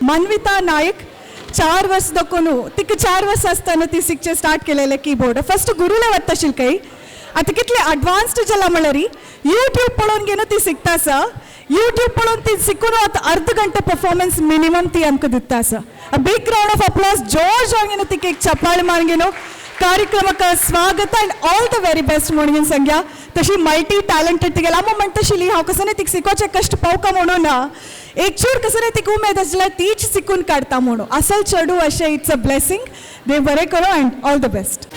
मन्विता नायक. 4 वर्स दकोनु तिका 4 वर्स आसतना ती शिकचे स्टार्ट केलेले कीबोर्ड. फस्ट गुरुले वता शिल्कई. आतां कितले अडवान्स्ड जाला म्हणल्यार यूट्यूब पळोवन घेवन ती शिकता आसा. यूट्यूब पळोवन ती शिकून आतां अर्द घंटे परफॉर्मन्स मिनिमम ती आमकां दिता आसा. A big round of applause. George घेवन तिका एक चपाळ मारून घेवन ಕಾರ್ಯಕ್ರಮಕ್ಕೆ ಸ್ವಾಗತ and all the very best म्हणून संज्ञा. तशी मल्टी टॅलेंटेड तिगेला. आमी म्हणटा आशिल्ली हांव कसं तिका शिकोवचें कश्ट पावका म्हणून ना. एक चूर कसं नाही तिका उमेद आसल्यार तीच शिकून काडटा म्हणून. असल चेडूं अशें, it's a blessing. देव बरें करूं and all the best.